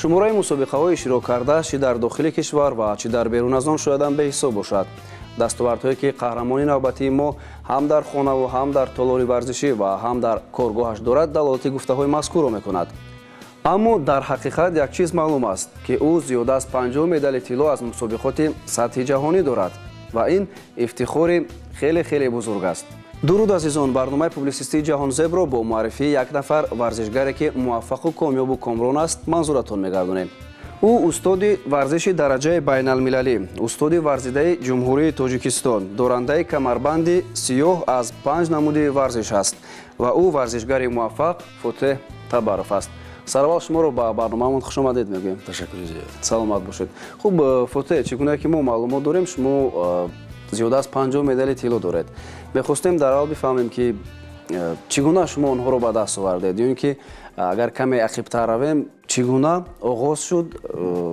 Шумораи мусобиқаҳои иштирок карда чӣ дар дохили кишвар ва чӣ дар берун аз он шоядам беҳисоб бошад. Дастовардҳое ки қаҳрамони навбатии мо ҳам дар хонаву ҳам дар толори варзишӣ ва ҳам дар коргоҳаш дорад, далолати гуфтаҳои мазкурро мекунад. Аммо дар ҳақиқат як чиз маълум аст, ки ӯ зиёда аз 50 медали тилло аз мусобиқоти сатҳи ҷаҳонӣ дорад ва ин ифтихори хеле хеле бузург аст. Дуруд, азизон, барномаи публисистии Ҷаҳонзебро бо муаррифии як нафар варзишгаре, ки муваффақу комёбу комрон аст, манзуратон мегардонем. Ӯ устоди варзиши дараҷаи байналмилалӣ, устоди варзидаи Ҷумҳурии Тоҷикистон, дорандаи камарбанди сиёҳ аз 5 намуди варзиш аст ва ӯ варзишгари муваффақ Фотеҳ Табаров аст. Сараввал шуморо ба барномаамон хушомадед мегӯем. Ташаккури зиёд. Саломат бошед. Хуб, Фотеҳ, чӣ гуна ки мо маълумот дорем, шумо зиёда аз 50 медали тилло доред. Мехостем дар аввал бифаҳмем, ки чӣ гуна шумо онҳоро ба даст овардед, ё ин ки агар каме ақибтар равем, чӣ гуна оғоз шуд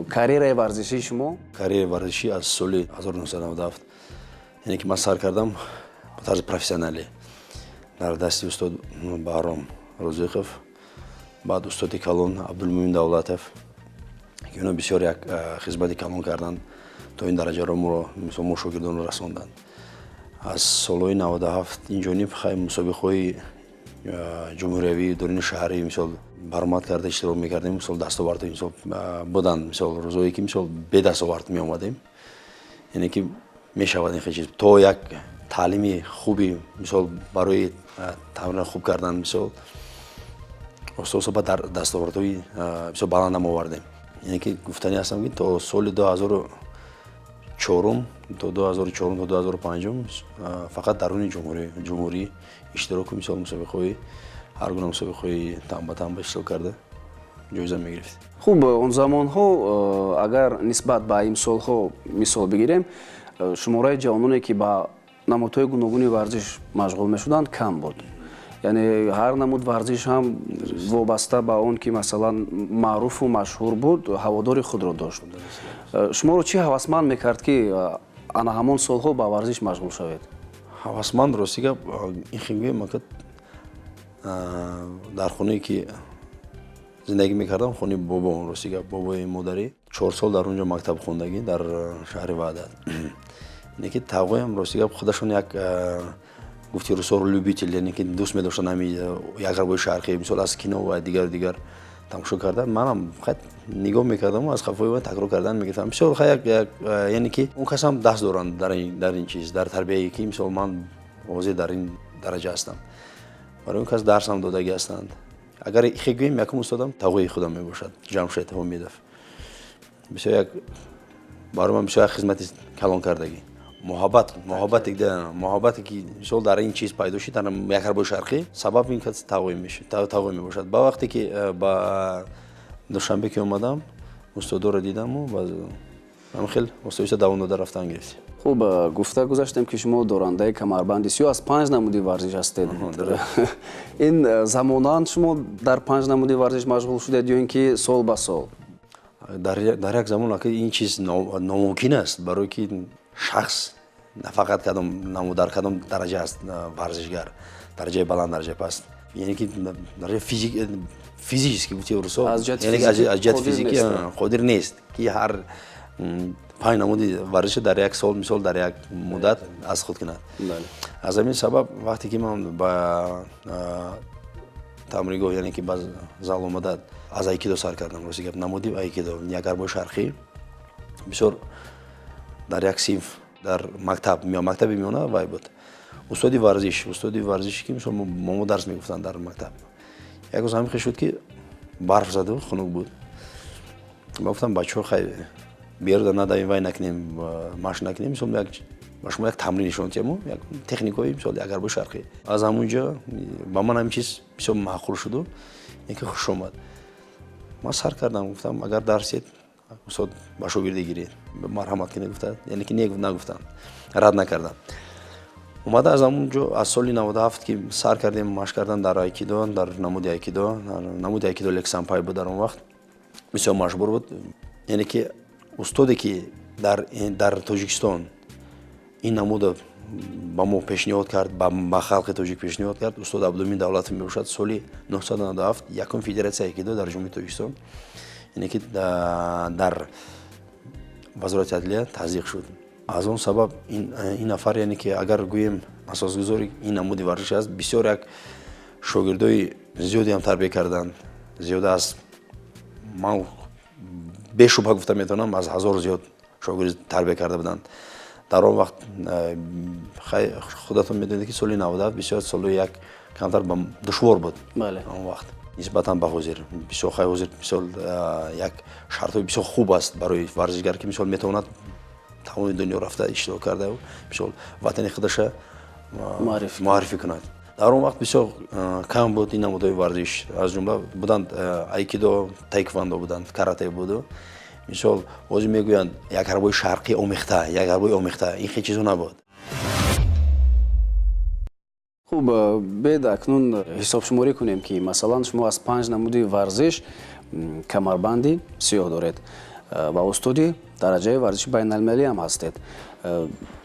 карьераи варзишии шумо? Карьераи варзишӣ аз соли 1997, яъне ки ман сар кардам ба тарзи профессионалӣ дар дасти устод Баҳром Розиқов, баъд устоди калон Абдулмуъмин Давлатов, ки онҳо бисёр як хизмати калон карданд, то ин дараҷаро моро, мисол, мо шогирдонро расонданд. Аз солҳои 97 инҷониб хай мусобиқаҳои ҷумҳуриявӣ, даруни шаҳрӣ, мисол, баромад карда иштирок мекардем. Мисол, дастовардҳо, мисол, буданд, мисол, рӯзое ки, мисол, бедастовард меомадем. Яъне ки мешавад ин хел чиз то як таълими хуби, мисол, барои тамрин хуб кардан, мисол, оста оста ба дастовардҳои бисёр баландам овардем. Яъне ки гуфтанӣ ҳастам, ки то соли 2004, то 2004, то 2005 фақат даруни ҷумҳурӣ иштироку, мисол, мусобиқаҳои ҳар гуна мусобиқаҳои тан ба тан ба иштирок карда ҷоиза мегирифт. Хуб, он замонҳо, агар нисбат ба имсолҳо мисол бигирем, шумораи ҷавононе, ки ба намудҳои гуногуни варзиш машғул мешуданд, кам буд. Яъне ҳар намуд варзиш ҳам вобаста ба он ки, масалан, маъруфу машҳур буд, ҳаводори худро дошт. Шуморо чӣ ҳавасманд мекард, ки ана ҳамон солҳо ба варзиш машғул шавед? Ҳавасманд, рости гап, ин хел гӯем, ака, дар хонае ки зиндагӣ мекардам, хонаи бобом, рости гап, бобои модарӣ, 4 сол дар он ҷо мактаб хондагӣ дар шаҳри Ваҳдат. Яъне ки тағоям, рости гап, худашон як, гуфти русоро, любитель, яъне ки дӯст медоштанд ҳами якарбои шарқӣ, мисол, аз кино ва дигару дигар тамошо карда, манам хай нигоҳ мекардаму аз қафои вай такрор кардан мегирифтам бисёр. Хай як, яъне ки он касам даст доранд дар ин чиз, дар тарбияе ки, мисол, ман ҳозир дар ин дараҷа ҳастам. Барои он кас дарсам додагӣ ҳастанд. Агар хе гӯем, якум устодам тағои худам мебошад, Ҷамшед Ҳомидов. Бисёр як барои ман бисёр як хизмати калон кардагӣ. Муҳаббат, муҳаббате ки, мисол, дар ин чиз пайдо шуд, дар якарбои шарқӣ, сабаб ин кас тағой мебошад. Ба вақте ки ба Душанбе ки омадам, устодоро дидаму ҳамин хел оста оста давом дода рафтан гирифт. Хуб, гуфта гузаштем, ки шумо дорандаи камарбанди сиёҳ аз панҷ намуди варзиш ҳастед. Ин замонан шумо дар панҷ намуди варзиш машғул шудед ё ин ки сол ба сол? Дар як замон, ака, ин чиз номумкин аст, барое ки шахс нафақат кадом намуд, дар кадом дараҷа аст варзишгар, дараҷаи баланд, дараҷаи паст, яъне ки дараҷаи физически, гуфти русо, аз ҷиҳати физикӣ қодир нест, ки ҳар панҷ намуди варзиша дар як сол, мисол, дар як муддат аз худ кунад. Аз ҳамин сабаб, вақте ки ман ба тамрингоҳ, яъне ки ба зал омада, аз айкидо сар кардам. Рости гап, намуди айкидо, якарбои шарқӣ, бисёр дар як синф дар мактаб, мактаби миёна вай буд, устоди варзише ки, мисол, мо дарс мегуфтанд дар мактаб. Як рӯз ҳамин хел шуд, ки барф заду хунук буд. Ма гуфтам: «Бачаҳо, хай, беруда надавем, вай накунем, машқ накунем, мисол, як ба шумо як тамрин нишон диҳему, як техникаҳои, мисол, якарбои шарқӣ». Аз ҳамун ҷо ба ман ҳамин чиз бисёр маъқул шуду яке хуш омад. Ман сар кардам, гуфтам: «Агар дарсед, устод, ба шогирдӣ гиред, марҳамат кунед», гуфта, яъне ки не нагуфтам, рад накардам. Омада, аз ҳамун ҷо, аз соли 97 ки сар кардем машқ кардан дар айкидо, дар намуди айкидо, намуди айкидо Лексампай буд, дар он вақт бисёр машҳур буд. Яъне ки устоде ки дар Тоҷикистон ин намуда ба мо пешниҳод кард, ба халқи тоҷик пешниҳод кард, устод Абдумин Давлатов мебошад. Соли 997 якум федератсияи айкидо дар Ҷумҳурии Тоҷикистон, Яъне ки дар вазорати адлия таздиқ шуд. Аз он сабаб ин нафар, яъне ки агар гӯем асосгузори ин намуди варзиш аст, бисёр як шогирдои зиёде ҳам тарбия карданд. Зиёда аз, ман бешубҳа гуфта метавонам, аз 1000 зиёд шогирд тарбия карда буданд. Дар он вақт, худатон медонед, ки соли 97 бисёр соли як камтар душвор буд. Он вақт нисбатан ба ҳозир бисёр, хай, ҳозир мисол як шартҳои бисёр хуб аст барои варзишгар, ки мисол метавонад тамоми дунё рафта иштирок карда, мисол ватани худаша муаррифӣ кунад. Дар он вақт бисёр кам буд ин намудҳои варзиш, аз ҷумла буданд айкидо, таэквондо буданд, карате буду. Мисол ҳозир мегӯянд як ҳарбои шарқӣ омехта, як ҳарбои омехта, ин хел чизо набуд. Хуб, бед акнун ҳисобшуморӣ кунем, ки масалан шумо аз 5 намуди варзиш камарбанди сиёҳ доред ва устоди дараҷаи варзиши байналмилалӣ ҳам ҳастед.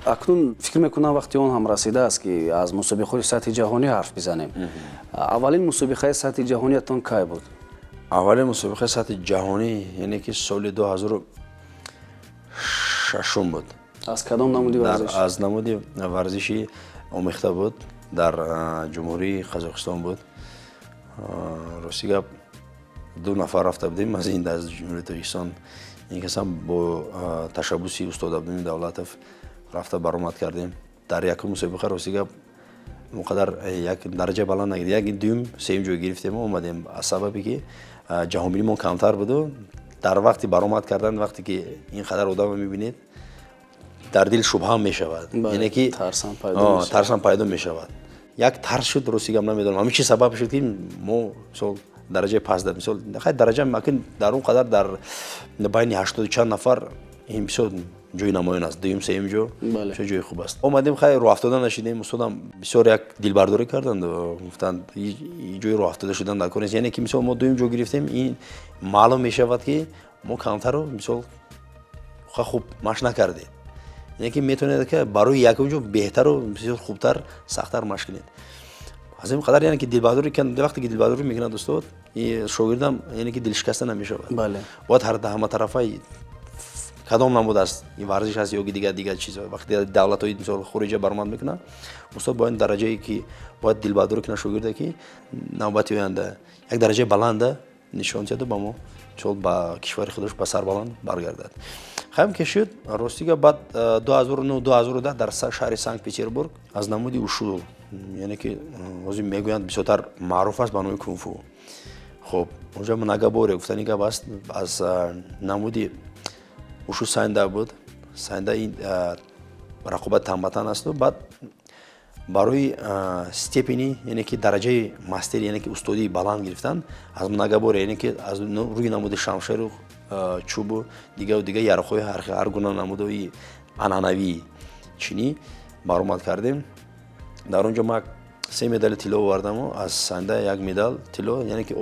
Акнун фикр мекунам, вақти он ҳам расидааст, ки аз мусобиқаҳои сатҳи ҷаҳонӣ ҳарф бизанем. Аввалин мусобиқаи сатҳи ҷаҳониятон кай буд? Аввалин мусобиқаи сатҳи ҷаҳонӣ, яъне ки соли 2006 буд. Аз кадом намуди варзиш? Аз намуди варзиши омехта буд, дар Ҷумҳурии Қазоқистон буд. Рости гап, ду нафар рафта будем аз ин, аз Ҷумҳурии Тоҷикистон. Ин касам бо ташаббуси устод Абдумин Давлатов рафта баромад кардем. Дар якум мусобиқа, рости гап, он қадар як дараҷа баланд нагирифтем, як дуюм, сеюм ҷой гирифтем, омадем, аз сабабе ки ҷаҳонбинимон камтар буду. Дар вақти баромад кардан, вақте ки ин қадар одамро мебинед, дар дил шубҳам мешавад, яъне ки тарсам пайдо мешавад. Як тарс шуд, рости гап, намедонам ҳамин чи сабаб шуд, ки мо мисол дараҷаи паст, мисол хай дараҷа акин дар он қадар дар байни ҳаштоду чанд нафар ин бисёр ҷои намоён аст, дуюм, сеюм ҷо бисёр ҷои хуб аст. Омадем, хай, роҳафтода нашидем. Устодам бисёр як дилбардорӣ карданд, гуфтанд, ҷои роҳафтода шудан дар кор нест. Яъне ки мисол мо дуюм ҷо гирифтем, ин маълум мешавад, ки мо камтару мисол хуб машқ накардем, яъне ки метавонед, ки барои якум ҷо беҳтару бисёр хубтар, сахттар машқ кунед. Аз ин қадар, яъне ки дилбардорӣ, вақте ки дилбардорӣ мекунад устод, шогирдам, яъне ки дилшикаста намешавад. Бояд ҳама тарафа, кадом намуд аст, ин варзиш аст ё дигар дигар чиз, вақте давлатҳои мисол хориҷа баромад мекунанд, устод бояд дараҷае ки бояд дилбардорӣ кунад шогирда, ки навбати оянда як дараҷаи баланда нишон диҳаду ба мо, мисол, ба кишвари худаш ба сарбаланд баргардад. Хаем ки шуд, рости гап, баъд 2009, 2010 дар шаҳри Санкт Петербург аз намуди ушу, яъне ки ҳозир мегӯянд бисёртар маъруф аст ба номи кунфу. Хуб, онҷа многоборье гуфтани гап аст, аз намуди ушу санда буд. Санда ин рақобат танбатан асту. Баъд барои степени, яъне ки дараҷаи мастери, яъне ки устодии баланд гирифтан аз многоборье, яъне ки аз рӯи намуди шамшеру чӯбу дигару дигар яроқҳои ҳар гуна намудҳои анъанавии чинӣ баромад кардем. Дар он ҷо ман се медали тилло овардаму аз санда як медал тилло, яъне ки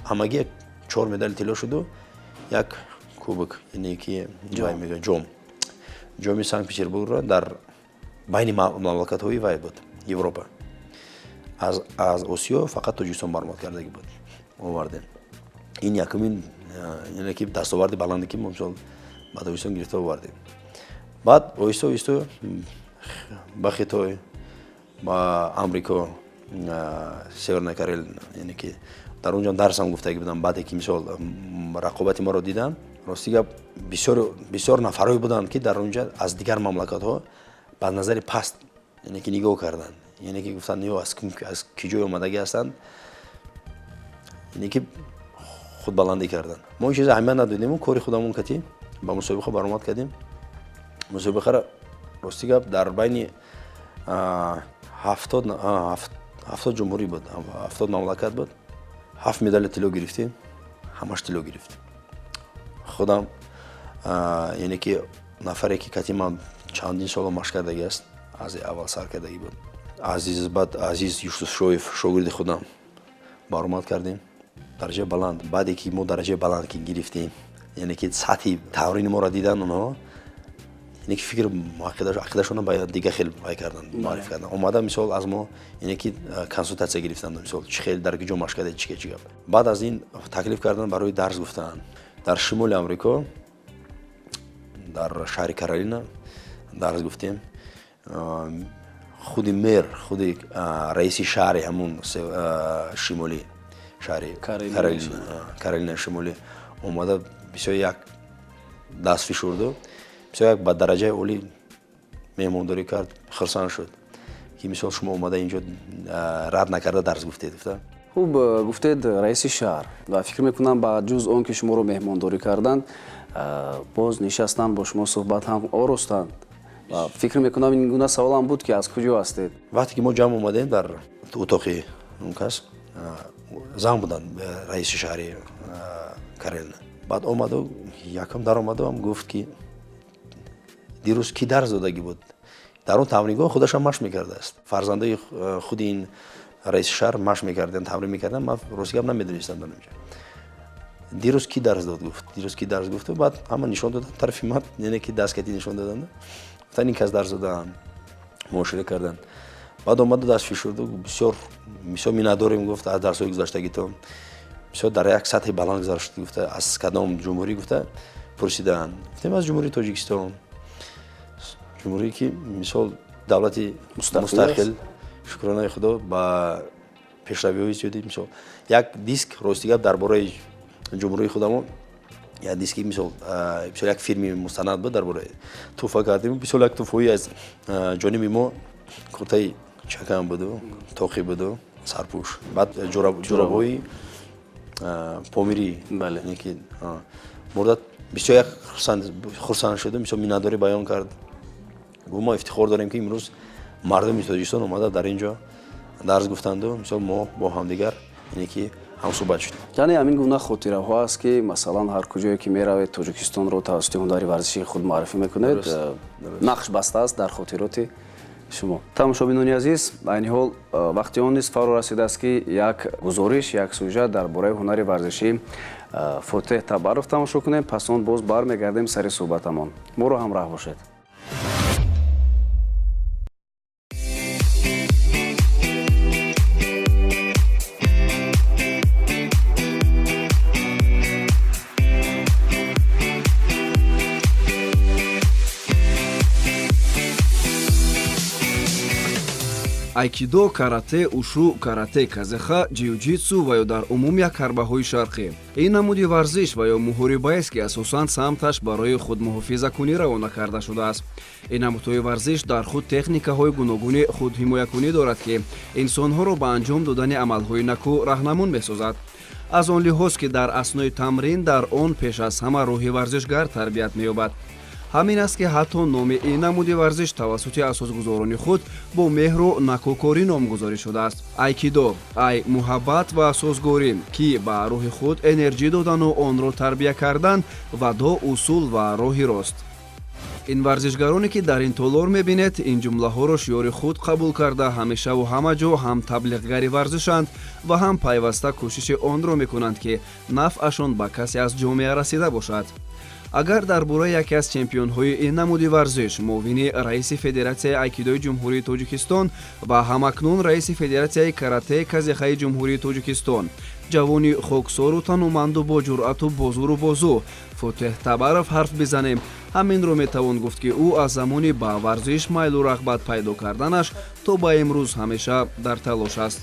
ҳамагӣ чор медали тилло шуду як кубок, яъне ки ҷом, ҷоми Санкт Петербургро дар байни мамлакатҳои вай буд, Европа. Аз Осиё фақат Тоҷикистон баромад кардагӣ буд, овардем. Ин якумин, яъне ки дастоварди баланде, ки мо мисол ба Тоҷикистон гирифта овардем. Баъд оҳиста оҳиста ба Хитой, ба Амрико, Северная Корея, яъне ки дар он ҷо дарсам гуфтагӣ будам. Баъде ки мисол рақобати моро дидам, рости гап, бисёр бисёр нафарое буданд, ки дар он ҷо аз дигар мамлакатҳо ба назари паст, яъне ки нигоҳ карданд, яъне ки гуфтанд, ё аз ки ҷой омадагӣ ҳастанд, яъне ки худбаландӣ карданд. Мо ин чиза аҳамият надодему кори худамон катӣ ба мусобиқа баромад кардем. Мусобиқаро, рости гап, дар байни 70 ҷумҳурӣ буд, 70 мамлакат буд, ҳафт медали тилло гирифтем, ҳамаш тилло гирифтем. Худам, яъне ки нафаре ки кати ман чандин соло машқ кардагӣ аст, аз аввал сар кардагӣ буд, Азиз, баъд Азиз Юсуфшоев, шогирди худам, баромад кардем дараҷаи баланд. Баъде ки мо дараҷаи баланд ки гирифтем, яъне ки сатҳи тамрини моро дидан онҳо, яъне ки фикр, ақидашонро ба дигар хел вай карданд, муарриф карданд. Омада, мисол, аз мо, яъне ки консултатсия гирифтанд, мисол, чӣ хел, дар куҷо машқ кардед, чӣ чӣ гап. Баъд аз ин таклиф карданд барои дарс гуфтан. Дар шимоли Амрико, дар шаҳри Каролина дарс гуфтем. Худи мэр, худи раиси шаҳри ҳамун шимолӣ, шаҳри Каролина шимолӣ омада бисёр як даст фишурду, бисёр як ба дараҷаи олӣ меҳмондорӣ кард, хурсанд шуд, ки мисол шумо омада инҷо рад накарда дарс гуфтед, гуфта. Хуб, гуфтед раиси шаҳр ва фикр мекунам ба ҷуз он ки шуморо меҳмондорӣ карданд, боз нишастанд, бо шумо суҳбат ҳам оростанд. Ва фикр мекунам ин гуна саволам буд, ки аз куҷо ҳастед. Вақте ки мо ҷамъ омадем дар утоқи он кас, зан буданд, раиси шаҳри Карелина. Баъд омаду якам даромаду ҳам гуфт, ки дирӯз кӣ дарс додагӣ буд. Дар он тамрингоҳ худашам машқ мекардааст. Фарзандои худи ин раиси шаҳр машқ мекарданд, тамрин мекарданд. Ман рости гап намедонистам дар онҷо. Дирӯз кӣ дарс дод, гуфт. Дирӯз кӣ дарс гуфту, баъд ҳама нишон доданд тарафи ман, яъне ки даст кати нишон доданд. Гуфтанд ин кас дарс доданд, муошира карданд. Баъд омаду даст фишурду, бисёр бисёр миннатдорем, гуфт, аз дарсҳои гузаштагитон. Бисёр дар як сатҳи баланд гузашт, гуфта, аз кадом ҷумҳурӣ, гуфта, пурсиданд. Гуфтем аз Ҷумҳурии Тоҷикистон. Ҷумҳурие ки мисол давлати мустақил, шукронаи Худо ба пешравиҳои зиёди, мисол як диск, рости гап, дар бораи ҷумҳурии худамон як диски, мисол бисёр як филми мустанад буд дар бораи, туҳфа кардем. Бисёр як туҳфаи аз ҷониби мо куртаи чакан буду, тоқӣ буду, сарпӯш, баъд ҷӯрабҳои помирӣ, ки бурда бисёр як хурсанд шудем, бисёр миннатдорӣ баён кард. Гуфт мо ифтихор дорем, ки имрӯз мардуми Тоҷикистон омада дар ин ҷо дарс гуфтанду, мисол мо бо ҳамдигар яъне ки ҳамсӯҳбат шудем. Яъне ҳамин гуна хотираҳо аст, ки масалан ҳар куҷое ки меравед, Тоҷикистонро тавассути ҳунари варзишии худ муаррифӣ мекунед, нақш бастааст дар хотироти шумо. Тамошобинони азиз, айни ҳол вақти он низ фаро расидааст, ки як гузориш, як сюжет дар бораи ҳунари варзишии Фотеҳ Табаров тамошо кунем, пас он боз бармегардем сари суҳбатамон. Моро ҳамроҳ бошед. Айкидо, карате, ушу, карате, казеха, ҷиу-ҷитсу ва ё дар умум як ҳарбаҳои шарқӣ. Ин намуди варзиш ва ё муҳорибаест, ки асосан самташ барои худмуҳофизакунӣ равона карда шудааст. Ин намудҳои варзиш дар худ техникаҳои гуногуни худҳимоякунӣ дорад, ки инсонҳоро ба анҷом додани амалҳои накӯ раҳнамун месозад. Аз он лиҳоз, ки дар аснои тамрин дар он пеш аз ҳама рӯҳи варзишгар тарбият меёбад. Ҳамин аст, ки ҳатто номи ин намуди варзиш тавассути асосгузорони худ бо меҳру накӯкорӣ номгузорӣ шудааст. Айкидо, ай муҳаббат ва созгорӣ, ки ба рӯҳи худ энерҷӣ додану онро тарбия кардан ва до усул ва роҳи рост. Ин варзишгароне, ки дар ин толор мебинед, ин ҷумлаҳоро шиёри худ қабул карда, ҳамешаву ҳама ҷо ҳам таблиғгари варзишанд ва ҳам пайваста кӯшиши онро мекунанд, ки нафъашон ба касе аз ҷомеа расида бошад. Агар дар бораи яке аз чемпионҳои ин намуди варзиш, муовини раиси Федератсияи айкидои Ҷумҳурии Тоҷикистон ва ҳамакнун раиси Федератсияи карате казехаи Ҷумҳурии Тоҷикистон, ҷавони хоксору тануманду бо ҷуръату бозуру бозу Фотеҳ Табаров ҳарф бизанем, ҳаминро метавон гуфт, ки ӯ аз замони ба варзиш майлу рағбат пайдо карданаш то ба имрӯз ҳамеша дар талош аст.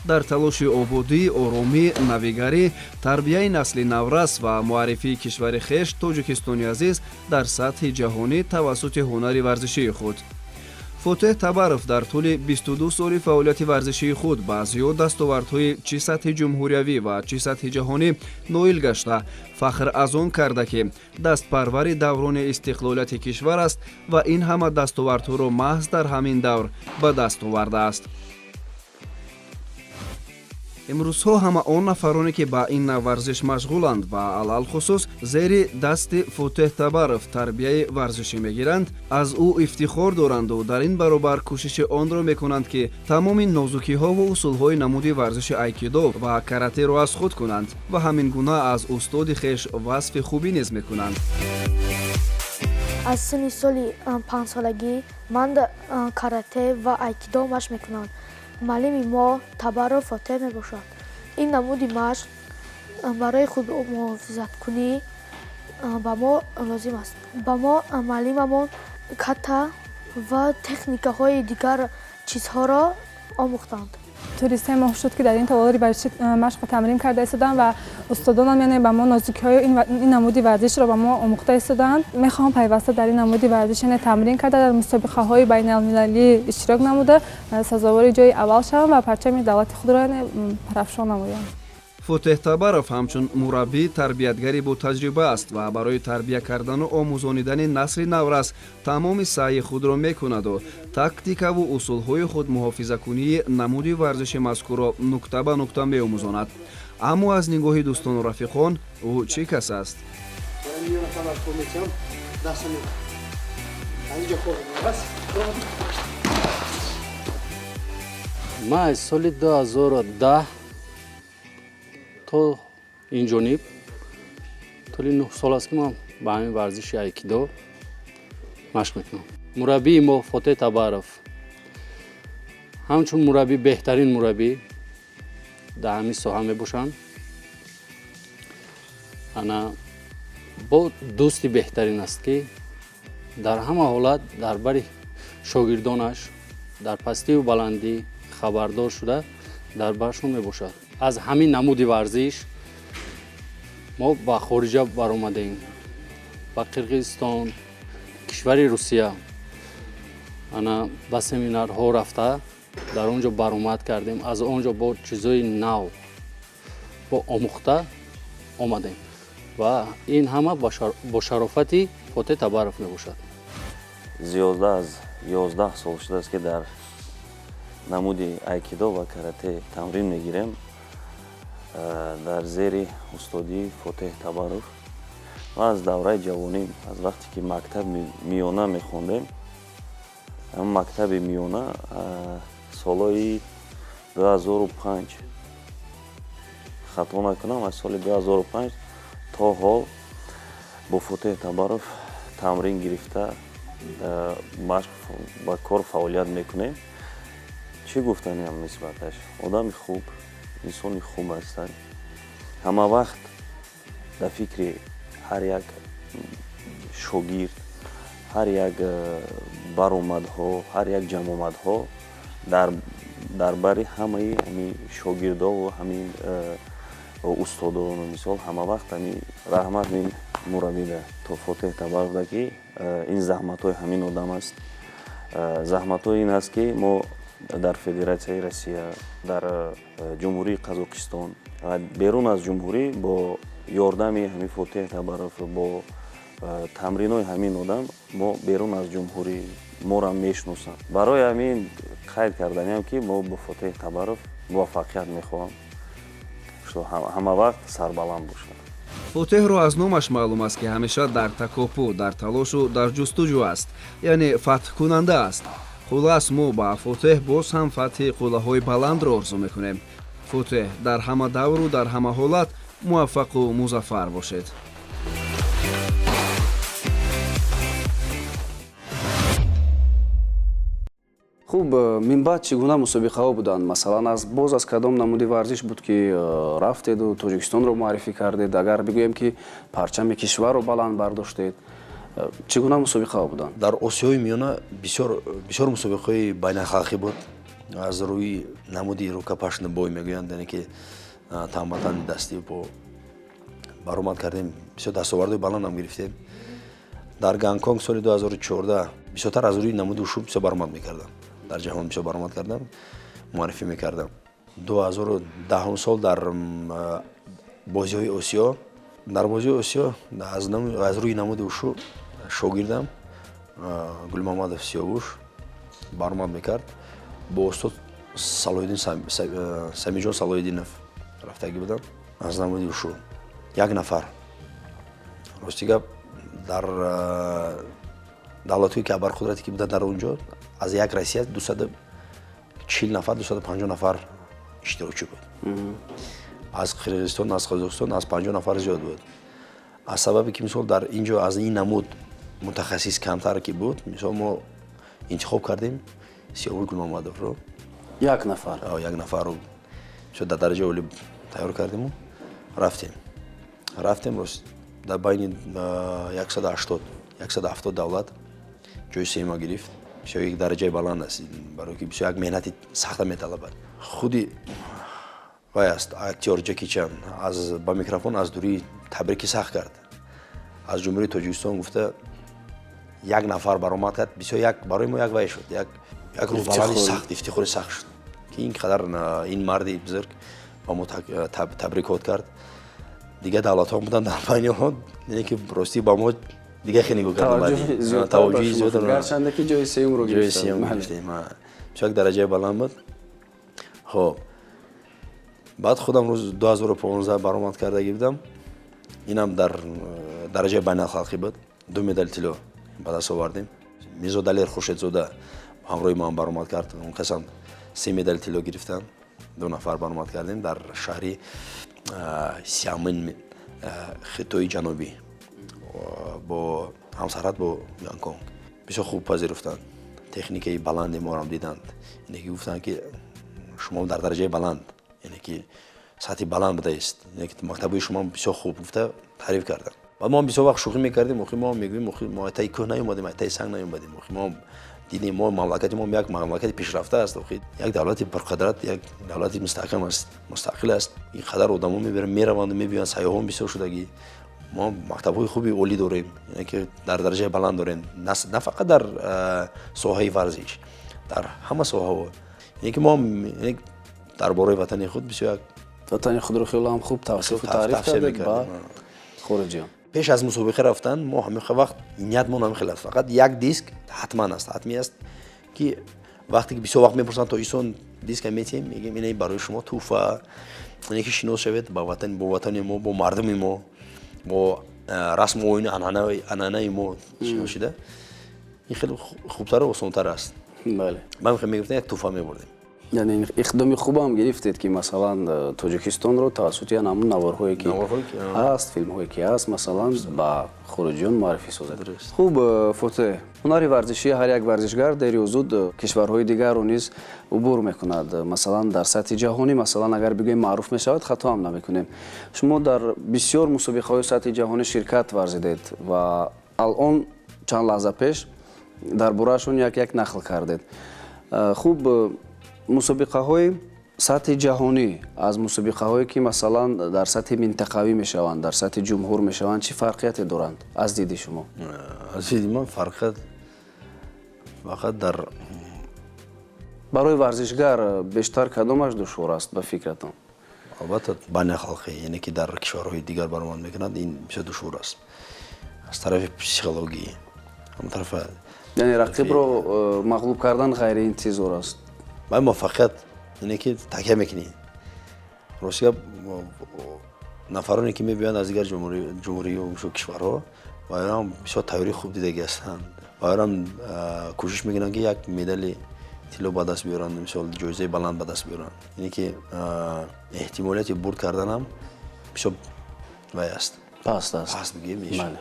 Дар талоши ободӣ, оромӣ, навигарӣ, тарбияи насли наврас ва муаррифии кишвари хеш Тоҷикистони азиз дар сатҳи ҷаҳонӣ тавассути ҳунари варзишии худ. Фотеҳ Табаров дар тӯли 22 соли фаъолияти варзишии худ ба зиёд дастовардҳои чӣ сатҳи ҷумҳуриявӣ ва чӣ сатҳи ҷаҳонӣ ноил гашта, фахр аз он карда, ки дастпарвари даврони истиқлолияти кишвар аст ва ин ҳама дастовардҳоро маҳз дар ҳамин давр ба даст овардааст. Имрӯзҳо ҳама он нафароне, ки ба ин нав варзиш машғуланд ва алалхусус зери дасти Фотеҳ Табаров тарбияи варзишӣ мегиранд, аз ӯ ифтихор доранду дар ин баробар кӯшиши онро мекунанд, ки тамоми нозукиҳову усулҳои намуди варзиши айкидо ва каратеро аз худ кунанд ва ҳамин гуна аз устоди хеш васфи хубӣ низ мекунанд. Аз синни соли 5-солагӣ ман карате ва айкидо машқ мекунам. Муаллими мо Табаров Фотеҳ мебошад. Ин намуди машқ барои худмуҳофизаткунӣ ба мо лозим аст. Ба мо муаллимамон ката ва техникаҳои дигар чизҳоро омӯхтанд. Тӯли 3 моҳ шуд, ки дар ин толори варзишӣ машқу тамрин карда истодам ва устодонам яъне ба мо нозукиҳои ин намуди варзишро ба мо омӯхта истоданд. Мехоҳам пайваста дар ин намуди варзиш яъне тамрин карда, дар мусобиқаҳои байналмилалӣ иштирок намуда, сазовори ҷои аввал шавам ва парчами давлати худро яъне парафшон намоям. Фотеҳ Табаров ҳамчун мураббӣ тарбиятгари ботаҷриба аст ва барои тарбия кардану омӯзонидани насли наврас тамоми саъйи худро мекунаду тактикаву усулҳои худмуҳофизакунии намуди варзиши мазкурро нукта ба нукта меомӯзонад. Аммо аз нигоҳи дӯстону рафиқон ӯ чӣ кас аст? Ман аз соли 2010 то ин ҷониб тӯли 9 сол аст, ки ман ба ҳамин варзиши айкидо машқ мекунам. Мураббии мо Фотеҳ Табаров ҳамчун мураббӣ беҳтарин мураббӣ дар ҳамин соҳа мебошанд. Ана бо дӯсти беҳтарин аст, ки дар ҳама ҳолат дар бари шогирдонаш дар пастиву баландӣ хабардор шуда дар баршон мебошад. Аз ҳамин намуди варзиш мо ба хориҷа баромадем, ба Қирғизистон, кишвари Русия, ана ба семинарҳо рафта дар он ҷо баромад кардем. Аз он ҷо бо чизҳои нав бо омӯхта омадем ва ин ҳама бо шарофати Фотеҳ Табаров мебошад. Зиёда аз 11 сол шудааст, ки дар намуди айкидо ва карате тамрин мегирем дар зери устодии Фотеҳ Табаров. Ва аз давраи ҷавонӣ, аз вақте ки мактаби миёна мехондем, мактаби миёна солҳои 2005, хато накунам, аз соли 2005 то ҳол бо Фотеҳ Табаров тамрин гирифта машқ ба кор фаъолият мекунем. Чӣ гуфтаниам нисбаташ? Одами хуб, инсони хуб ҳастанд. Ҳама вақт дар фикри ҳар як шогирд, ҳар як баромадҳо, ҳар як ҷамъомадҳо дар бари ҳамаи ҳамин шогирдову ҳамин устодону мисол ҳама вақт ҳамин раҳмат мин мураббида то Фотеҳ Табаровда, ки ин заҳматҳои ҳамин одам аст. Заҳматҳои ин аст, ки мо дар Федератсияи Россия, дар Ҷумҳурии Қазоқистон ва берун аз ҷумҳурӣ бо ёрдами ҳамин Фотеҳ Табаров, бо тамринҳои ҳамин одам мо берун аз ҷумҳурӣ моро мешиносанд. Барои ҳамин қайд карданиам, ки мо бо Фотеҳ Табаров муваффақият мехоҳам, что ҳама вақт сарбаланд бошад. Фотеҳро аз номаш маълум аст, ки ҳамеша дар такопӯ, дар талошу дар ҷустуҷӯ аст, яъне фатҳкунанда аст. Хулас, мо ба Фотеҳ боз ҳам фатҳи қуллаҳои баландро орзу мекунем. Фотеҳ, дар ҳама давру дар ҳама ҳолат муваффақу музаффар бошед. Хуб, минбаъд чӣ гуна мусобиқаҳо буданд? Масалан, боз аз кадом намуди варзиш буд, ки рафтеду Тоҷикистонро муаррифӣ кардед? Агар бигӯем, ки парчами кишварро баланд бардоштед, чӣ гуна мусобиқаҳо буданд? Дар Осиёи Миёна бисёр мусобиқаҳои байналхалқӣ буд. Аз рӯи намуди рукопашный бой мегӯянд, яъне ки танбатани дастӣ бо баромад кардем, бисёр дастовардҳои баландам гирифтем. Дар Гонконг соли 2014 бисёртар аз рӯи намуди ушу бисёр баромад мекардам. Дар ҷаҳон бисёр баромад кардам, муаррифӣ мекардам. 2010 сол дар бозиҳои Осиё, дар бозиҳои Осиё аз рӯи намуди ушу шогирдам Гулмамадов Сиёвуш баромад мекард. Бо устод Салоҳиддин Самиҷон Салоҳиддинов рафтагӣ будам аз намуди ушу. Як нафар. Рости гап, дар давлатҳое ки абарқудрате ки буданд дар он ҷо аз як Россия 240 нафар, 250 нафар иштирокчӣ буд. Аз Қирғизистон, аз Қазоқистон аз 50 нафар зиёд буд. Аз сабабе ки мисол дар ин ҷо аз ин намуд мутахассис камтар ки буд, мисол мо интихоб кардем Сиёвуш Гулмамадовро. Як нафар? Як нафарро мисол дар дараҷаи олӣ тайёр кардему рафтем. Рафтем, рост Дар байни 180 170 давлат ҷои сеюма гирифт. Бисёр як дараҷаи баланд аст, барои ки бисёр як меҳнати сахта металабад. Худи вай аст, актёр Ҷеки Чан аз ба микрофон аз дурӣ табрики сахт кард. Аз Ҷумҳурии Тоҷикистон гуфта як нафар баромад кард, бисёр як барои мо як вай шуд, як рӯҳбаланди сахт, ифтихори сахт шуд, ки ин қадар ин марди бузург ба мо табрикот кард. Дигар давлатҳо буданд дар байни онҳо, яъне ки ростӣ ба мо дигар хеле нигоҳ карданд. Таваҷҷӯҳи зиёд, гарчанде ки ҷои сеюмро гирифтем. Бисёр як дараҷаи баланд буд. Хоб, баъд худам рӯз 2015 баромад кардаги будам. Инам дар дараҷаи байналхалқӣ буд. 2 медали тилло ба даст овардем. Мирзо Далер Хуршедзода ҳамроҳи ман баромад кард. Он касам 3 медали тилло гирифтанд. 2 нафар баромад кардем дар шаҳри Сиамин, Хитои Ҷанубӣ, бо ҳамсарҳад бо Гонконг. Бисёр хуб пазируфтанд. Техникаи баланди моро диданд. Яъне ки гуфтанд, ки шумо дар дараҷаи баланд, яъне ки сатҳи баланд будаист, яъне ки мактабҳои шумо бисёр хуб гуфта таъриф карданд. Баъд мо бисёр вақт шӯхӣ мекардем, охи мо мегӯем, охи мо таи кӯҳ наёмадем, таи санг наёмадем, охи мо дидем, мо мамлакати мо як мамлакати пешрафта аст, охи як давлати пурқудрат, як давлати мустаҳкам аст, мустақил аст. Ин қадар одамо мераванд, мебиёянд, сайёҳон бисёр шудагӣ. Мо мактабҳои хуби олӣ дорем, яъне ки дар дараҷаи баланд дорем, на фақат дар соҳаи варзиш, дар ҳама соҳаҳо. Яъне ки мо дар бораи ватани худ бисёр як ватани худро хеле ҳам хуб тавсифу таъриф кардед ба хориҷиён. Пеш аз мусобиқа рафтан мо ҳамин вақт ниятмон ҳамин хел аст, фақат як диск ҳатман аст, ҳатмӣ аст, ки вақте ки бисёр вақт мепурсанд тоҷикистон диска метиҳем, мегӯем ина барои шумо туҳфа, ине ки шинос шавед ба ватан, бо ватани мо, бо мардуми мо, бо расму оину анъанаи мо шинос шида, ин хеле хубтару осонтар аст. Бале. Ман мегуфтам як туҳфа мебурдем. Яъне иқдоми хубам гирифтед, ки масалан Тоҷикистонро тавассути ҳамон наворҳое ки ҳаст, филмҳое ки ҳаст, масалан ба хориҷиён муаррифӣ созед. Хуб, Фотеҳ, ҳунари варзишии ҳар як варзишгар дер ё зуд кишварҳои дигарро низ убур мекунад. Масалан дар сатҳи ҷаҳонӣ, масалан агар бигӯем маъруф мешавад, хато ҳам намекунем. Шумо дар бисёр мусобиқаҳои сатҳи ҷаҳонӣ ширкат варзидед ва алон чанд лаҳза пеш дар бораашон як-як нақл кардед. Хуб, мусобиқаҳои сатҳи ҷаҳонӣ аз мусобиқаҳое ки масалан дар сатҳи минтақавӣ мешаванд, дар сатҳи ҷумҳур мешаванд, чӣ фарқияте доранд аз диди шумо? Аз диди ман фарқият фақат дар барои варзишгар бештар кадомаш душвор аст ба фикратон? Албатта байналхалқӣ, яъне ки дар кишварҳои дигар баромад мекунад, ин бисёр душвор аст аз тарафи психологӣ, ҳам тарафа, яъне рақибро мағлуб кардан ғайриинтизор аст. Баъд муваффақият ине ки такя мекунӣ. Рости гап, нафароне ки мебиёянд аз дигар ҷумҳурию кишварҳо, вайрам бисёр тайёрии хуб дидагӣ ҳастанд, вайрам кӯшиш мекунанд, ки як медали тилло ба даст биёранд, мисол ҷоизаи баланд ба даст биёранд. Ине ки эҳтимолияти бурд карданам бисёр вай аст, паст аст, паст бигӯем мешавад.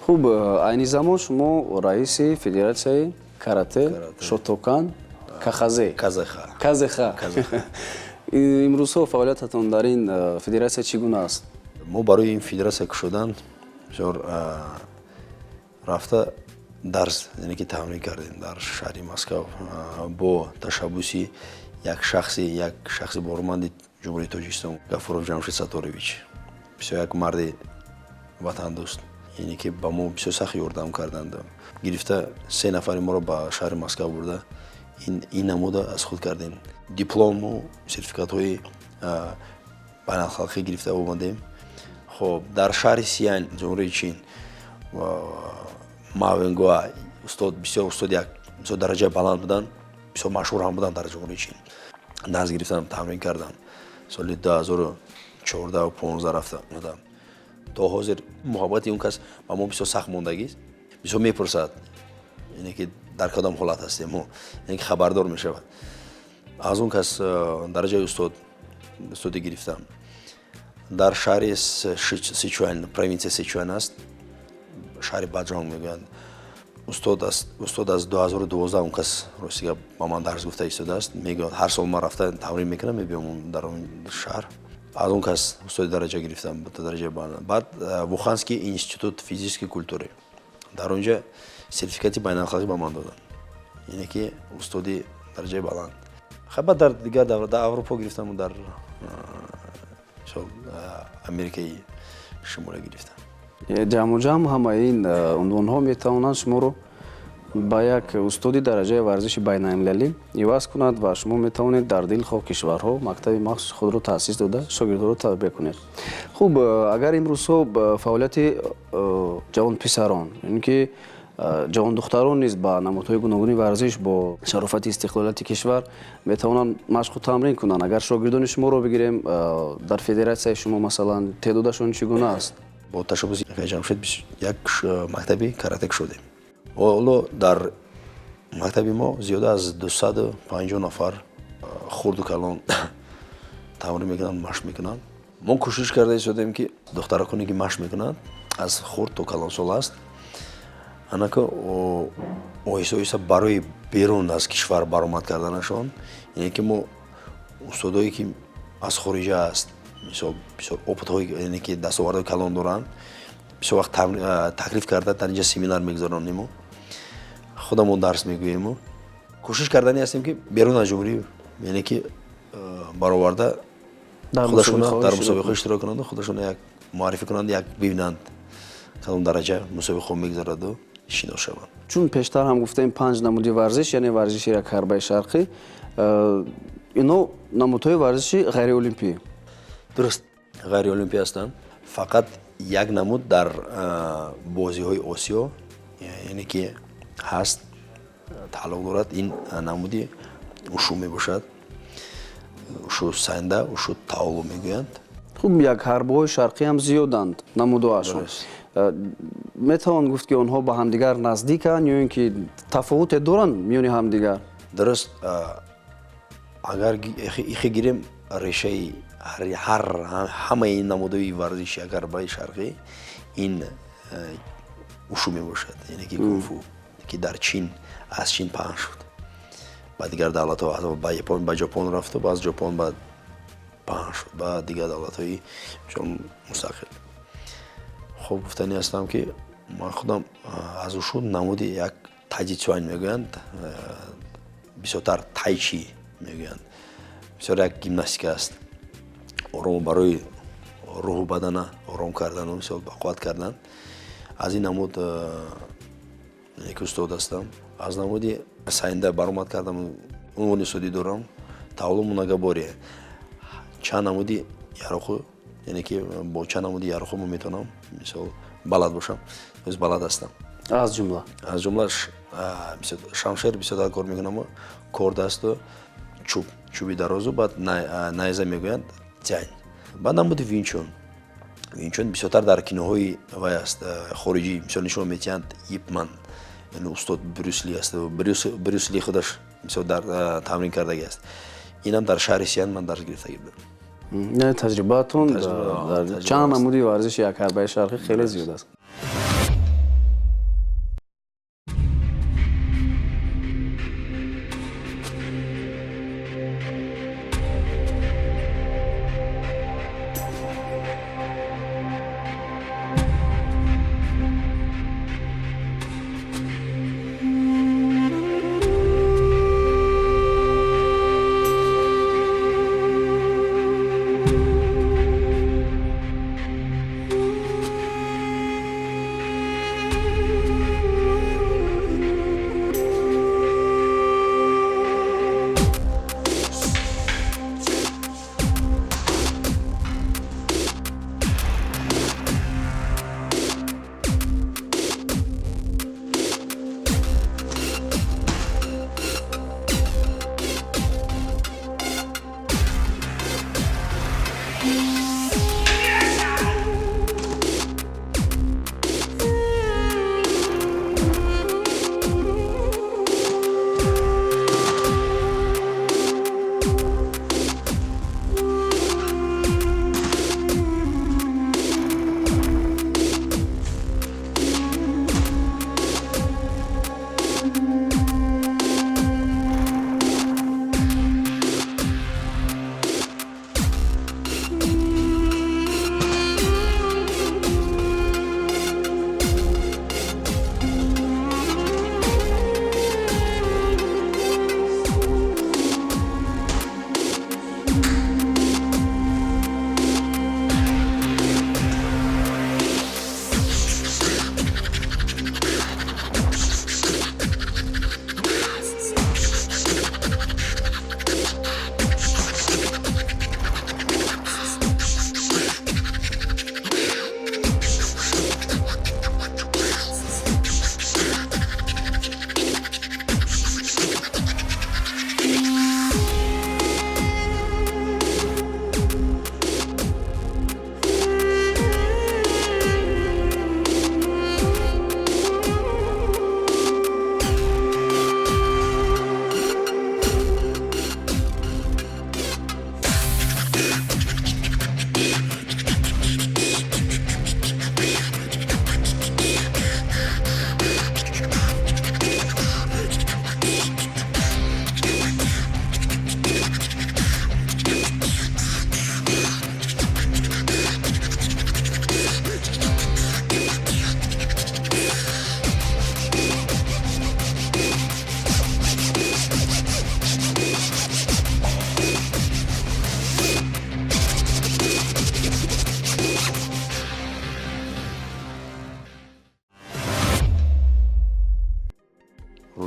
Хуб, айни замон шумо раиси федератсияи карате Шотокан Кахазе. Казеха. Имрӯзҳо фаъолиятатон дар ин федератсия чӣ гуна аст? Мо барои ин федератсия кушодан бисёр рафта дарс, яъне ки тамрин кардем дар шаҳри Москав бо ташаббуси як шахси борманди Ҷумҳурии Тоҷикистон, Гафуров Ҷамшед Саторович. Бисёр як марди ватандӯст, яъне ки ба мо бисёр сахт ёрдам карданд. Гирифта 3 нафари моро ба шаҳри Москав бурда, ин намуда аз худ кардем. Диплому сертификатҳои байналхалқӣ гирифта омадем. Хоб, дар шаҳри Сиян, Ҷумҳурии Чин, Мавенгуа устод, бисёр устод, як бисёр дараҷаи баланд буданд, бисёр машҳур ҳам буданд дар Ҷумҳурии Чин. Дарс гирифтам, тамрин кардам. Соли 2014-15 рафта будам. То ҳозир муҳаббати он кас ба мо бисёр сахт мондагист. Бисёр мепурсад, яъне ки дар кадом ҳолат ҳастем мо, яъне ки хабардор мешавад. Аз он кас дараҷаи устодӣ гирифтам. Дар шаҳри Сичуан, провинсияи Сичуан аст, шаҳри Баҷонг мегӯянд. Устод аз 2012 он кас рости гап ба ман дарс гуфта истодааст. Мегӯяд ҳар сол ман рафта тамрин мекунам, мебиём дар он шаҳр. Аз он кас устоди дараҷа гирифтам, дараҷаи баланд. Баъд Вуханский институт физической культуры. Дар он ҷо сертификати байналхалқӣ ба ман доданд. Яъне ки устоди дараҷаи баланд. Хай баъд дар дигар давра дар Аврупо гирифтам, дар Америкаи Шимолӣ гирифтам. Ҷамъу ҷамъ ҳамаи ин унвонҳо метавонанд шуморо ба як устоди дараҷаи варзиши байналмилалӣ иваз кунад ва шумо метавонед дар дилхоҳ кишварҳо мактаби махсуси худро таъсис дода шогирдҳоро тарбия кунед. Хуб, агар имрӯзҳо фаъолияти ҷавонписарон, яъне ки ҷавондухтарон низ ба намудҳои гуногуни варзиш бо шарофати истиқлолияти кишвар метавонанд машқу тамрин кунанд. Агар шогирдони шуморо бигирем, дар федератсияи шумо масалан теъдодашон чӣ гуна аст? Бо ташаббуси Ҷамшед як мактаби карате кушодем. Ҳоло дар мактаби мо зиёда аз 250 нафар хурду калон тамрин мекунанд, машқ мекунанд. Мо кӯшиш карда истодем, ки духтараконе ки машқ мекунанд аз хурд то калонсол аст, анака оҳиста оҳиста барои берун аз кишвар баромад карданашон, яъне ки мо устодое ки аз хориҷа аст, мисол бисёр опытҳои, яъне ки дастовардҳои калон доранд, бисёр вақт таклиф карда дар инҷа семинар мегузаронему, худамон дарс мегӯему. Кӯшиш кардани ҳастем, ки берун аз ҷумҳурӣ, яъне ки бароварда худашона дар мусобиқаҳо иштирок кунанду худашона як муаррифӣ кунанд, як бибинанд кадом дараҷа мусобиқаҳо мегузараду шинос шаванд. Чун пештар ҳам гуфтем, 5 намуди варзиш, яъне варзиши якҳарбаи шарқӣ, ино намудҳои варзиши ғайриолимпӣ. Дуруст, ғайриолимпӣ ҳастанд. Фақат як намуд дар бозиҳои Осиё, яъне ки ҳаст, тааллуқ дорад, ин намуди ушу мебошад. Ушу санда, ушу таолу мегӯянд. Хуб, як ҳарбаҳои шарқӣ ҳам зиёданд намудҳоашон. Метавон гуфт, ки онҳо ба ҳамдигар наздиканд ё ин ки тафовуте доранд миёни ҳамдигар? Дуруст, агар ихе гирем, решаи ҳар ҳамаи намудҳои варзиши якҳарбаи шарқӣ ин ушу мебошад, яъне ки кунфу, ки дар Чин, аз Чин паҳн шуд ба дигар давлатҳо, ба Япон, ба Ҷопон рафту аз Ҷопон ба паҳн шуд ба дигар давлатҳои мустақил. Хуб, гуфтанӣ ҳастам, ки ман худам аз ушу намуди як тайҷицуань мегӯянд, бисёртар тайчи мегӯянд, бисёр як гимнастика аст, ором барои рӯҳу бадана ором кардану мисол ба қувват кардан. Аз ин намуд як устод ҳастам. Аз намуди саинда баромад кардам, унвони устодӣ дорам. Таолу мунагабория, чанд намуди яроқу, яъне ки бо чанд намуди яроқу мо метавонам мисол балад бошам, ӯз балад ҳастам. Аз ҷумла? Аз ҷумла шамшер бисёртар кор мекунам, кордасту чӯб, чӯби дарозу, баъд найза мегӯянд, тянь. Баъд намуди винчун. Винчун бисёртар дар киноҳои вай аст, хориҷӣ, мисол нишон медиҳанд Ипман, яъне устод Брюсли аст, Брюсли худаш мисол дар тамрин кардагӣ аст. Инам дар шаҳри Сиян ман дарс гирифтагӣ будам. Яъне таҷрибаатон дар чанд намуди варзиши якҳарбаи шарқӣ хеле зиёд аст.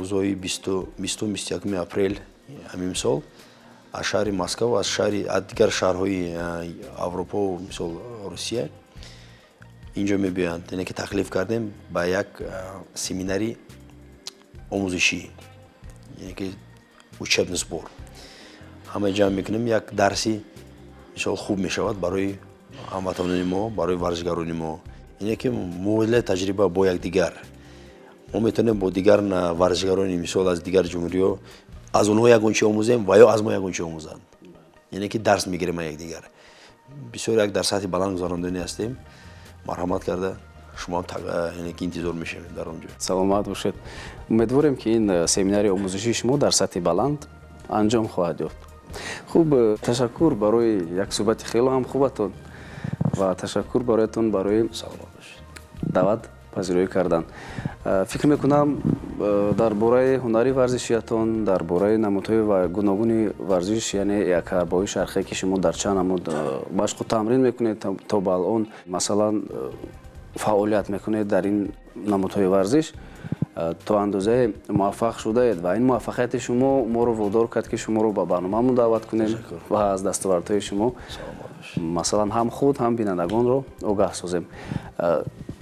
Рӯзҳои 20-21 апрел ҳамин сол аз шаҳри Москва, аз шаҳри аз дигар шаҳрҳои Аврупо, мисол Русия инҷо мебиёянд. Яъне ки таклиф кардем ба як семинари омӯзишӣ, яъне ки учебный сбор. Ҳама ҷамъ мекунем, як дарси мисол хуб мешавад барои ҳамватанони мо, барои варзишгарони мо. Ине ки мубодилаи таҷриба бо якдигар. Мо метавонем бо дигар варзишгарони, мисол, аз дигар ҷумҳуриҳо, аз онҳо ягон чи омӯзем ва ё аз мо ягон чи омӯзанд. Яъне ки дарс мегирем аз якдигар. Бисёр як дар сатҳи баланд гузарондани ҳастем. Марҳамат карда, шумо яъне ки интизор мешавем дар он ҷо. Саломат бошед. Умедворем, ки ин семинари омӯзишии шумо дар сатҳи баланд анҷом хоҳад ёфт. Хуб, ташаккур барои як суҳбати хело ҳам хубатон ва ташаккур бароятон барои даъват пазироӣ кардан. Фикр мекунам, дар бораи ҳунари варзишиятон, дар бораи намудҳои гуногуни варзиш, яъне як ҳарбаҳои шарқие, ки шумо дар чанд намуд машқу тамрин мекунед, то ба алон, масалан, фаъолият мекунед дар ин намудҳои варзиш, то андозае муваффақ шудаед ва ин муваффақияти шумо моро водор кард, ки шуморо ба барномаамон даъват кунем ва аз дастовардҳои шумо, масалан, ҳам худ, ҳам бинандагонро огаҳ созем.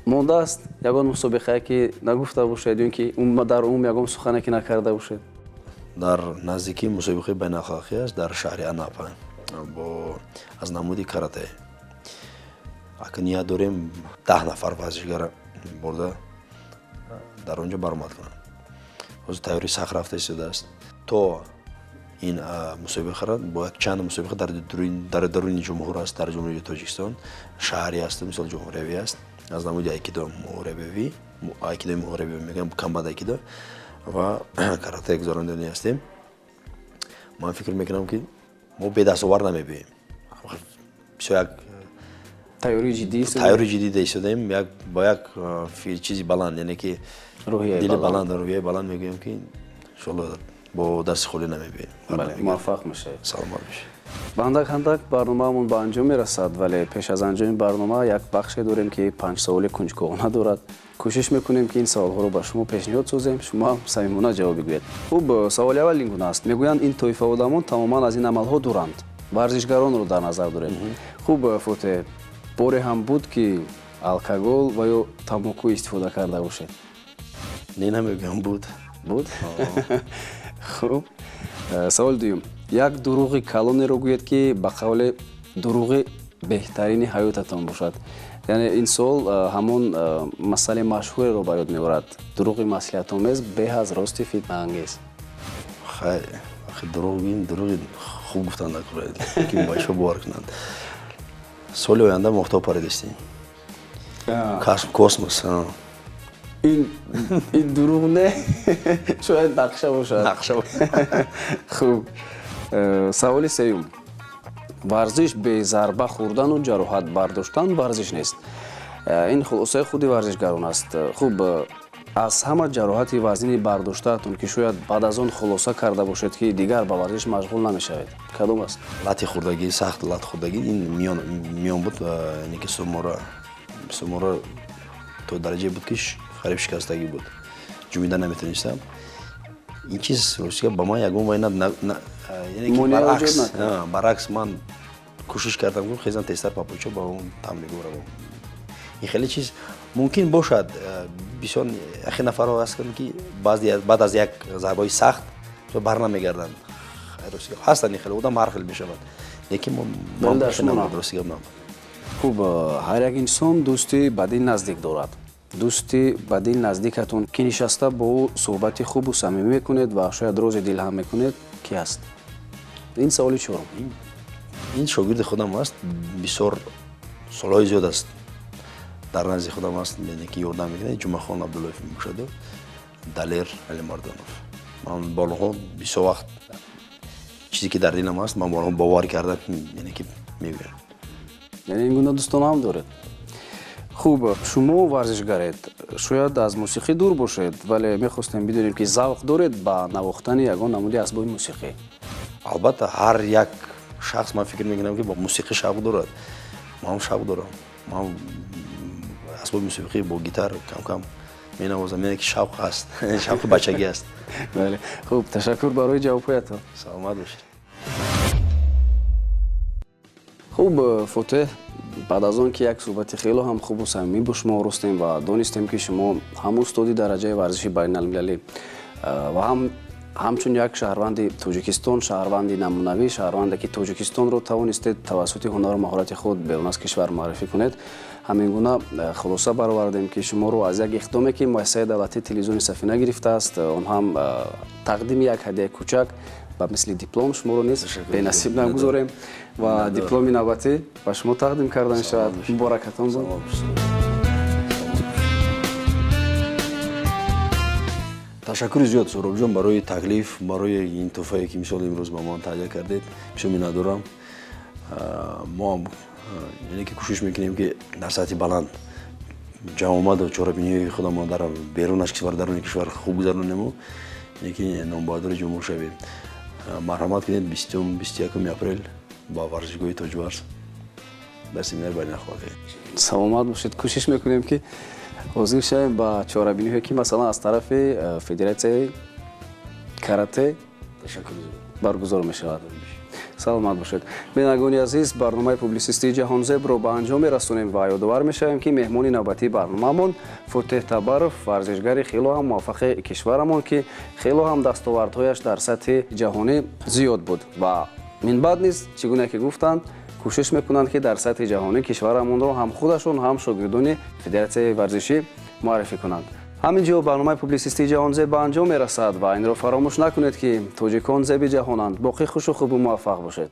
Мондааст ягон мусобиқае, ки нагуфта бошед, ё ин ки дар умум ягон сухане, ки накарда бошед? Дар наздикии мусобиқаи байналхалқӣ аст дар шаҳри Анапа бо аз намуди карате. Ака ният дорем 10 нафар варзишгара бурда дар он ҷо баромад кунам. Ҳозир тайёрӣ сахт рафта истодааст. То ин мусобиқаро бо як чанд мусобиқа дар даруни ҷумҳур аст, дар Ҷумҳурии Тоҷикистон шаҳрӣ аст, мисол ҷумҳуриявӣ аст, аз намуди айкидо муҳорибавӣ, айкидои муҳорибавӣ мегӯям, комбат айкидо ва карате гузарондани ҳастем. Ман фикр мекунам, ки мо бедастовар намебием. Бисёр як тайёрии ҷиддӣ. Тайёрии ҷиддӣ дида истодаем, як бо як чизи баланд, яъне ки дили баланд, рӯҳияи баланд мегӯем, ки иншоалло бо дасти холӣ намебием. Муваффақ мешавед. Саломат бошед. Андак андак барномаамон ба анҷом мерасад, вале пеш аз анҷоми барнома як бахше дорем, ки панҷ саволи кунҷковона дорад. Кӯшиш мекунем, ки ин саволҳоро ба шумо пешниҳод созем, шумо ҳам самимона ҷавоб бигӯед. Хуб, саволи аввал ин гуна аст. Мегӯянд, ин тоифа одамон тамоман аз ин амалҳо дуранд. Варзишгаронро дар назар дорем. Хуб, Фотеҳ, боре ҳам буд, ки алкогол ва ё тамоку истифода карда бошед? Не, намегӯям, буд. Буд. Хуб, саволи дуюм. Як дурӯғи калонеро гӯед, ки ба қавле дурӯғи беҳтарини ҳаётатон бошад. Яъне ин суол ҳамон масъалаи машҳуреро ба ёд меорад: дурӯғи маслиҳатомез беҳ аз рости фитнаангез. Хай, дурӯғ гӯем, дурӯғи хуб гуфтан накунед, ки бачаҳо бовар кунанд. Соли оянда моҳтоб паридистем, космос. Ин дурӯғ не, шояд нақша бошад. Нақша. Хуб, саволи сеюм. Варзиш бе зарба хӯрдану ҷароҳат бардоштан варзиш нест. Ин хулосаи худи варзишгарон аст. Хуб, аз ҳама ҷароҳати вазнини бардоштаатон, ки шояд баъд аз он хулоса карда бошед, ки дигар ба варзиш машғул намешавед, кадом аст? Лати хӯрдагӣ, сахт лат хӯрдагӣ. Ин миён буд, яъне ки сумора то дараҷае буд, ки қариб шикастагӣ буд, ҷумида наметонистам. Ин чиз, ростига, ба ман ягон вай, баръакс, ман кӯшиш кардам, ки хезам тезтар папоча ба он тамрин равам. Ин хеле чиз мумкин бошад. Бисёр яхе нафарҳо ҳастанд, ки баъд аз як зарбаи сахт бар намегарданд. Ҳастанд ин хеле одам, ҳар хел мешавад, лекин ростига набуд. Хуб, ҳар як инсон дӯсти ба дил наздик дорад. Дӯсти ба дил наздикатон, ки нишаста бо ӯ суҳбати хубу самимӣ мекунед ва шояд рози дил ҳам мекунед, ки аст? Ин саволи чорум. Ин шогирди худам аст, бисёр солҳои зиёд аст дар назди худам аст, яъне ки ёрдам мекунад. Ҷумъахон Абдуллоев мебошаду Далер Алимардонов. Ман бо онҳо бисёр вақт чизе, ки дар дилам аст, ман бо онҳо бовар карда, яъне ки мегӯям. Яъне ин гуна дӯстон ҳам доред. Хуб, шумо варзишгаред, шояд аз мусиқӣ дур бошед, вале мехостем бидонем, ки завқ доред ба навохтани ягон намуди асбоби мусиқӣ? Албатта, ҳар як шахс, ман фикр мекунам, ки бо мусиқӣ шавқ дорад. Ман ҳам шавқ дорам. Ман асбоби мусиқӣ бо гитар кам-кам менавозам, яъне ки шавқ ҳаст, шавқи бачагӣ аст. Бале, хуб, ташаккур барои ҷавобҳоятон. Саломат бошед. Хуб, Фотеҳ, баъд аз он ки як суҳбати хело ҳам хубу самимӣ бо шумо оростем ва донистем, ки шумо ҳам устоди дараҷаи варзиши байналмилалӣ ва ҳам ҳамчун як шаҳрванди Тоҷикистон, шаҳрванди намунавӣ, шаҳрванде ки Тоҷикистонро тавонистед тавассути ҳунару маҳорати худ берун аз кишвар муаррифӣ кунед, ҳамин гуна хулоса баровардем, ки шуморо аз як иқдоме, ки муассисаи давлатии телевизиони Сафина гирифтааст, он ҳам тақдими як ҳадияи кӯчак ба мисли диплом, шуморо низ бенасиб нагузорем ва дипломи навбатӣ ба шумо тақдим карда мешавад. Муборакатон буд. Ташаккури зиёд, Суҳробҷон, барои таклиф, барои ин тӯҳфае, ки мисол имрӯз ба мо таҳия кардед. Бисёр миннатдорам. Мо ҳам яъне ки кӯшиш мекунем, ки дар сатҳи баланд ҷамъомаду чорабиниҳои худамон дар берун аз кишвар, даруни кишвар хуб гузаронему, яъне ки номбардори ҷумҳур шавем. Марҳамат кунед, 20-21 апрел ба варзишгоҳи Тоҷварз дар семинари байналхалқӣ. Саломат бошед. Кӯшиш мекунем, ки ҳозир шавем ба чорабиниҳое, ки масалан аз тарафи федератсияи карате баргузор мешавад. Саломат бошед. Бинандагони азиз, барномаи публисистии Ҷаҳонзебро ба анҷом мерасонем ва ёдовар мешавем, ки меҳмони навбатии барномаамон Фотеҳ Табаров, варзишгари хело ҳам муваффақи кишварамон, ки хело ҳам дастовардҳояш дар сатҳи ҷаҳонӣ зиёд буд ва минбаъд низ, чӣ гуна ки гуфтанд, кӯшиш мекунанд, ки дар сатҳи ҷаҳонӣ кишварамонро ҳам худашон, ҳам шогирдони федератсияи варзишӣ муаррифӣ кунанд. Ҳамин ҷо барномаи публисистии Ҷаҳонзеб ба анҷом мерасад ва инро фаромӯш накунед, ки тоҷикон зеби ҷаҳонанд. Боқӣ хушу хубу муваффақ бошед.